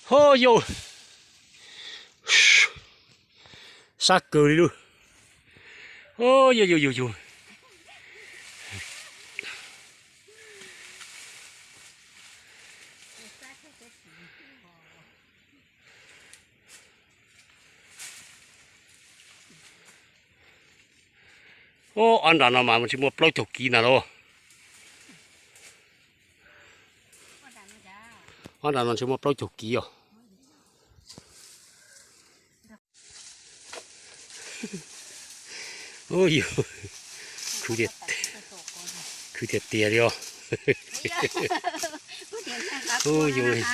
Ho yog, sab kawg li lub. Ho yog yog yog yog. Ob nram no mas tsis muaj plaub caug kiv ntag lauj. Ob nram no tsis muaj plaub caug kiv os. Ub yus, khwv tiag tiag li os. Ub yus,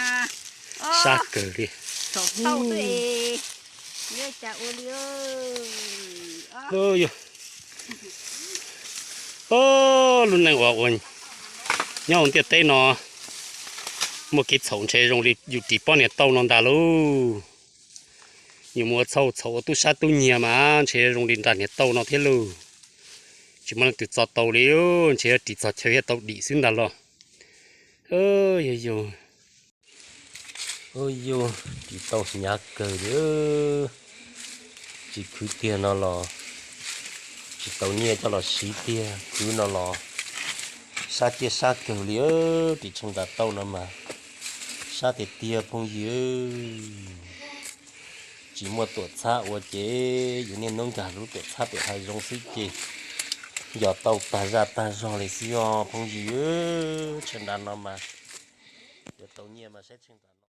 sab kawg li. Ub yus, lub neej uas uas nyob hauv ntiaj teb no muaj kev txhaum ntshe zoo li yus ris pob niam tauj no ntag lauj. Yus mus ua txhaum txhaum ua tub sab tub nyiag mas ntshe zoo li nram niam tauj no thiab lauj. Tsis muaj leej twg txo tau li, ntshe ris txog chaw thiaj tau dim xwb ntag los. Yus, yus, ris tau hnyav kawg li. Tsis khwv tiag no los tsis tau nyiaj coj los siv tiag, khwv no los sab ciaj sab kawg li. Ris tsheej nram tauj no mas sab tiag tiag phooj ywg. Tsis muaj tuam txhab ua ces yus niaj hnub nkag lub tuam txhab pem hav zoov xwb ces yos tau tag zaj tag zog li xwb os phooj ywg. Tsheej nram no mas yuav tau nyiaj mas saib tsheej nram